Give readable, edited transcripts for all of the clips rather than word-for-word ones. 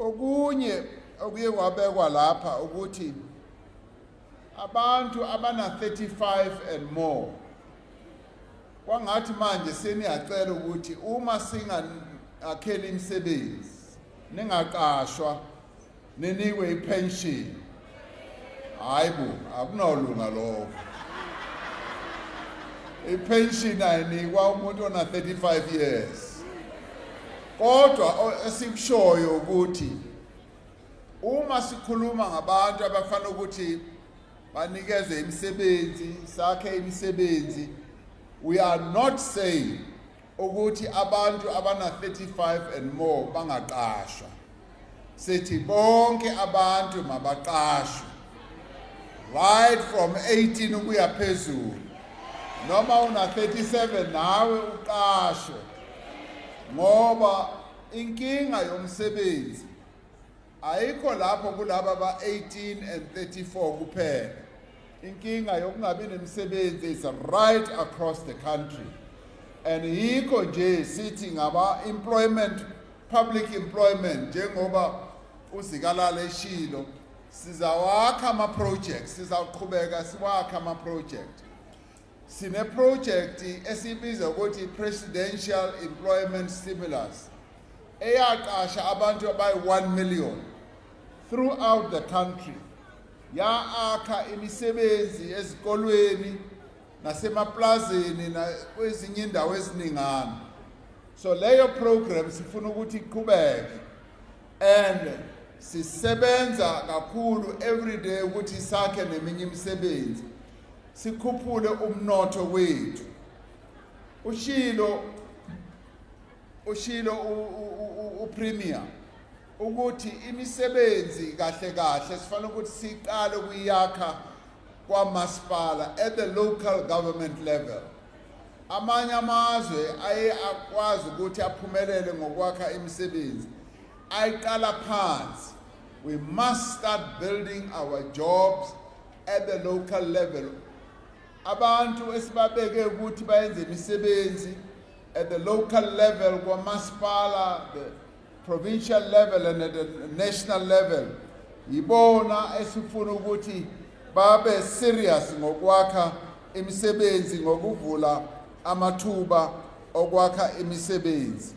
Okunye okuye kwabekwa lapha ukuthi abantu abana 35 and more, kwangathi manje seniyacela ukuthi uma singakheli imisebenzi, ningaqashwa, ninikwe ipension. Hayi bo, akunolunga lokho. Ipension ayinikwa umuntu ona 35 years. Kodwa esikushoyo ukuthi uma sikhuluma ngabantu abafanele ukuthi banikezwe imisebenzi, sakhe imisebenzi, we are not saying ukuthi abantu abana 35 and more bangaqashwa. Sithi bonke abantu mabaqashwe, right from 18 ukuya phezulu. Noma una 37 nawe uqashwe, ngoba inkinga yomsebenzi ayikho lapho kulaba ba 18 and 34 kuphela. Inkinga yokungabi nemisebenzi is right across the country, and yikho nje sithi ngaba employment, public employment, njengoba uZikalala eshilo, sizawakha ama projects, sizawuqhubeka siwakha ama project. Sine project esibiza ukuthi Presidential Employment Stimulus, eyaqasha abantu abayi 1 million throughout the country, yaakha imisebenzi ezikolweni nasemaplazini nakwezinye indawo eziningana. So leyo program sifuna ukuthi iqhubeke, and sisebenza kakhulu every day ukuthi sakhe neminye imisebenzi, sikhuphule umnotho wethu. Ushilo uPremier ukuthi imisebenzi kahle kahle sifanele ukuthi siqale ukuyakha kwamasipala, at the local government level. Amanye amazwe aye akwazi ukuthi aphumelele ngokwakha imisebenzi ayiqala phansi. We must start building our jobs at the local level. Abantu esibabeke ukuthi bayenze imisebenzi at the local level, kwamasipala, the provincial level and at the national level, yibona esifuna ukuthi babe serious ngokwakha imisebenzi, ngokuvula amathuba okwakha imisebenzi.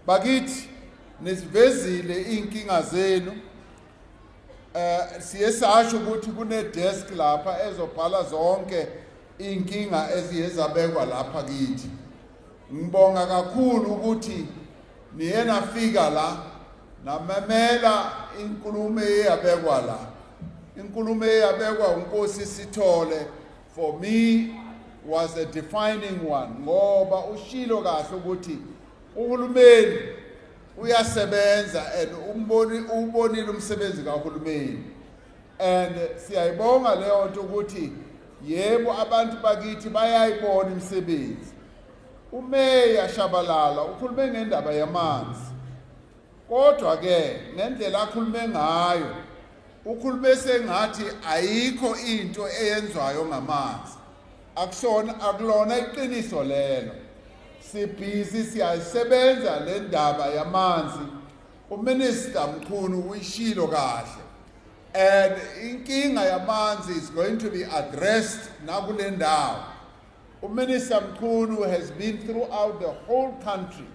Bakithi, nisivezile inkinga zenu. Siye sasho ukuthi kune desk lapha ezobhala zonke inkinga eziye zabekwa lapha kithi. Ngibonga kakhulu ukuthi niye nafika la, namemela inkulumo eyabekwa la. Inkulumo eyabekwa uNkosi Sithole for me was a defining one, ngoba ushilo kahle ukuthi uhulumeni uyasebenza and umboni ubonile umsebenzi kahulumeni, and siyayibonga leyo nto ukuthi yebo, abantu bakithi bayayibona imisebenzi. UMeya Shabalala ukhulume ngendaba yamanzi, kodwa ke ngendlela akhulume ngayo, ukhulume sengathi ayikho into eyenzwayo ngamanzi. Akusona, akulona iqiniso lelo. Sibhizi, siyayisebenza le ndaba yamanzi. UMinister Mchunu uyishilo kahle, and inkinga yamanzi is going to be addressed nakule ndawo. UMinister Mchunu has been throughout the whole country.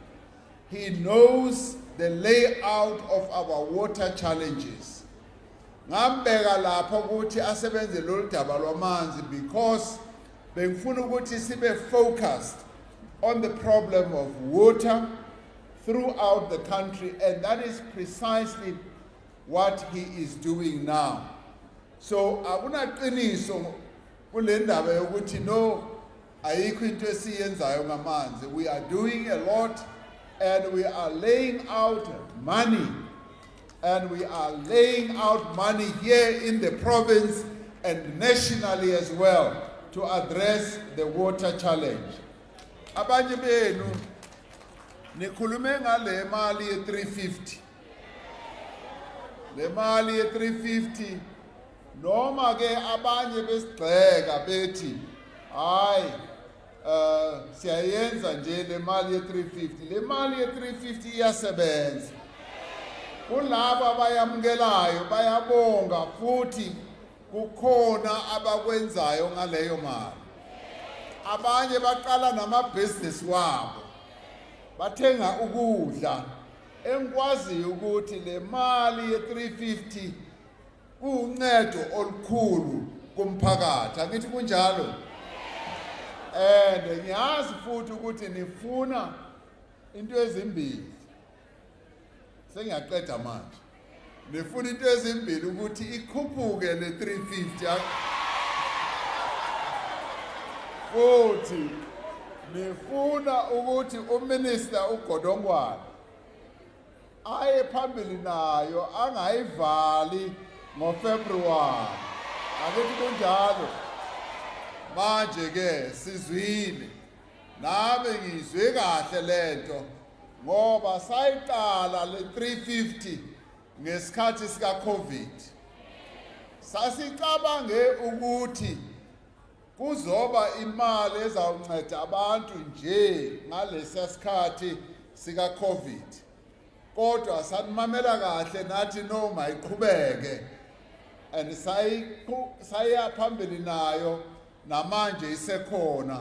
He knows the layout of our water challenges. Ngambeka lapho ukuthi asebenze lolu daba lwamanzi because bengifuna ukuthi sibe focused on the problem of water throughout the country, and that is precisely what he is doing now. So akunaqiniso kule ndaba yokuthi no, ayikho into esiyenzayo ngamanzi. We are doing a lot, and we are laying out money, and we are laying out money here in the province and nationally as well to address the water challenge. Abanye benu nikhulume ngale mali ye-350. Le mali ye-350, noma ke abanye besigxeka bethi hayi, siyayenza nje le mali ye-350, le mali ye-350 iyasebenza. Kulabo abayamukelayo bayabonga futhi kukhona abakwenzayo ngaleyo mali. Abanye baqala namabhizinisi wabo, bathenga ukudla. Engikwaziyo ukuthi le mali ye-350 kuwuncedo olukhulu kumphakathi, angithi kunjalo? And ngiyazi futhi ukuthi nifuna into ezimbili. Sengiyaqeda manje. Nifuna into ezimbili, ukuthi ikhuphuke le 350, futhi nifuna ukuthi uminister uGodongwana aye phambili nayo, angayivali ngoFebruary, akithi kunjalo? Manje ke sizwile, nami ngizwe kahle lento, ngoba sayiqala le 350 ngesikhathi sika Covid. Sasicabange ukuthi kuzoba imali ezawunceda abantu nje ngalesa sikhathi sika Covid, kodwa sanimamela kahle nathi noma iqhubeke, and saya phambili nayo. Namanje isekhona,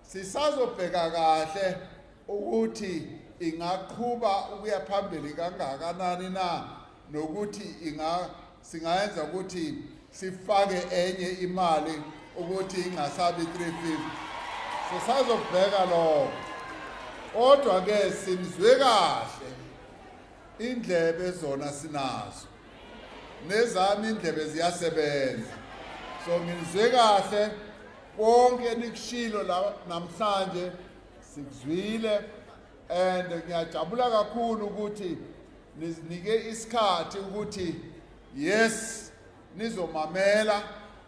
sisazobheka kahle ukuthi ingaqhuba ukuya phambili kangakanani na, nokuthi inga singayenza ukuthi sifake enye imali ukuthi ingasabi 350. Sisazobheka lokho, kodwa ke sinizwe kahle, indlebe zona sinazo, nezami indlebe ziyasebenza, so ngizwe kahle konke enikushilo la namhlanje, sikuzwile, and ngiyajabula kakhulu ukuthi nizinike isikhathi ukuthi yes, nizomamela,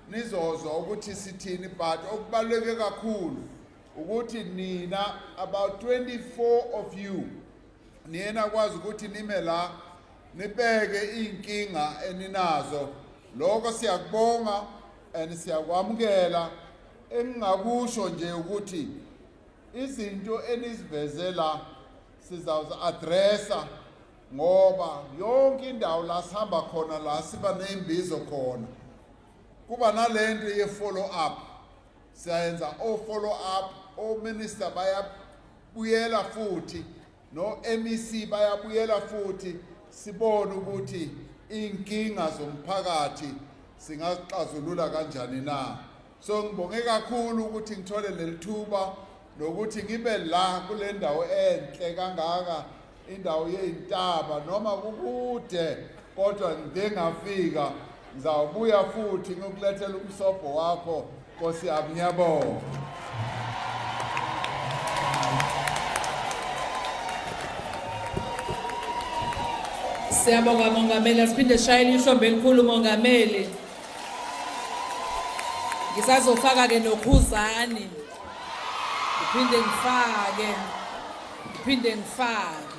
nizozwa ukuthi sithini. But okubaluleke kakhulu ukuthi nina, about 24 of you, niyena kwazi ukuthi nime la nibeke inkinga eninazo. Lokho siyakubonga and siyakwamukela. Engingakusho nje ukuthi izinto eniziveze la sizawuzi-addressa, ngoba yonke indawo la sihamba khona, la siba ney'mbizo khona, kuba nalento ye-follow up. Siyayenza o-follow up, o-minister bayabuyela futhi, no-MEC bayabuyela futhi, sibone ukuthi inkinga zomphakathi singazixazulula kanjani na. So ngibonge kakhulu ukuthi ngithole leli thuba nokuthi ngibe la kule ndawo enhle kangaka, indawo yey'ntaba. Noma kukude, kodwa ngide ngafika. Ngizawubuya futhi ngikukulethela umsobho wakho, Nkosi yami. Ngiyabonga. Siyabonga, Mongameli. Asiphinde sishayele ihlombe elikhulu, Mongameli. Ngisazofaka ke nokhuzani. Ngiphinde ngifake. Ngiphinde ngifake.